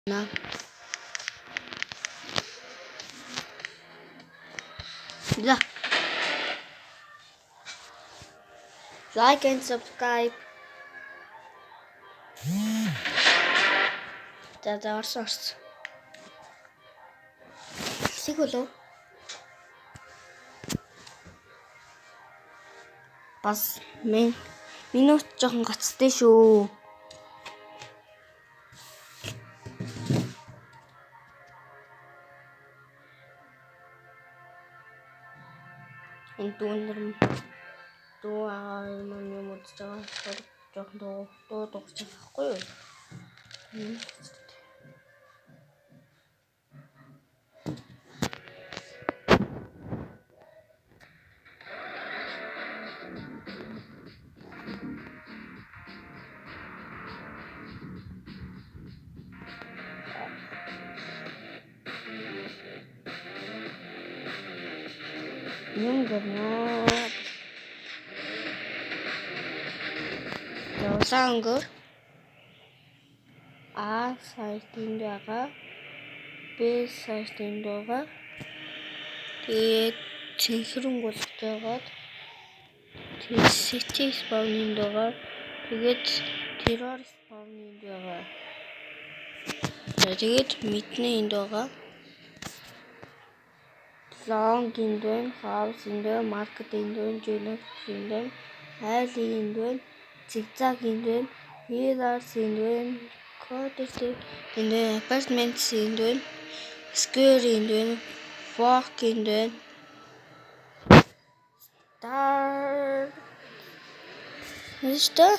На. За. Like and subscribe. За за орсон орсон. Сэг болов. Бас мен минут жоохон гоцтой шүү. Энэ дүүнер дүү агаа юм юм үзэж байгаа болохоор жоохон дуу дуу дуурч байгаа байхгүй юу? Юм гэрнэ. За улаан өнгөөр А сайт энд байгаа. Б сайт энд байгаа. Тэгээд цэнхэр өнгө болж байгаад тэгээд city spawn энд байгаа. Тэгээд terror spawn энд байгаа. За тэгээд мэднэ энд байгаа. Long энд байна, house энд байна, market энд байна, junior энд байна, alley энд байна, zigzag энд байна, healers энд байна, cottage энд байна, apartments энд байна, square энд байна, fork энд байна. Star Нэстэ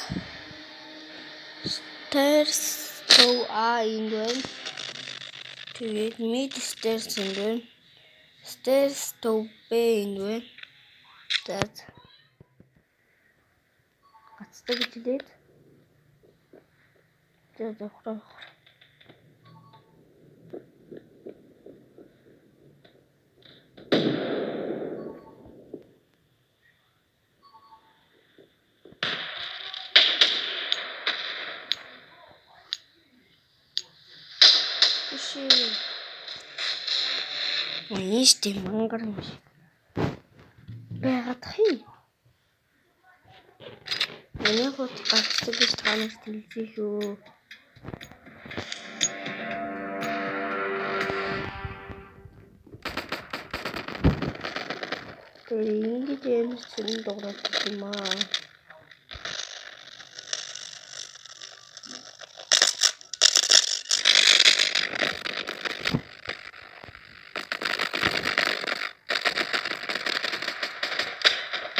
Stairs to A энд байна. Тэгээд mid stairs энд байна. Stairs to B энд байна. За гацтай гэж хэлээд. За за хураа. Бишээ. Ой, штэ мангар юм шиг. Байгаад хий. Миний хут гацдаг гэж та нарт хэлжээ шүү. Тэгээ ингэж амар цэрэн дуурайд юм аа.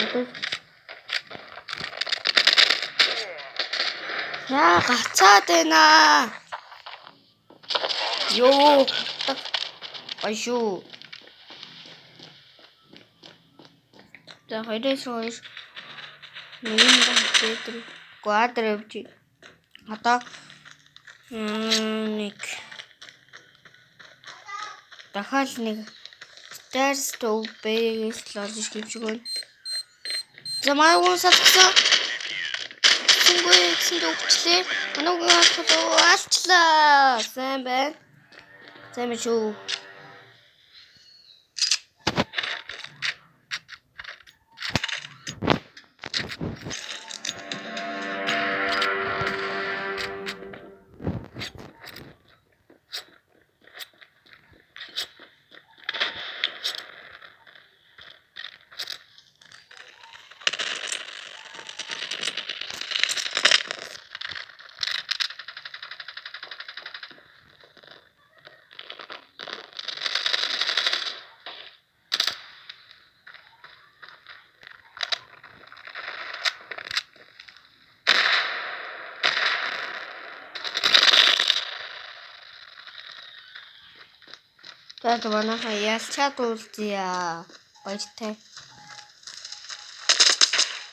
Одоо Яа гацаад байна. Йоо. Ой шүү. За 2-2 нэгэн бэдэр квадр явж. Одоо нэг дахиад нэг Stairs to B-ээс л орж ирэх юм шиг байна. За манай хүн салгасан. Тэгсэнгүй гэсэн дэ өгчлээ. Манай хүн алчлаа. Сайн байна. Сайн байна шүү. За манайхаа ялчаад уулзъя. Баяртай.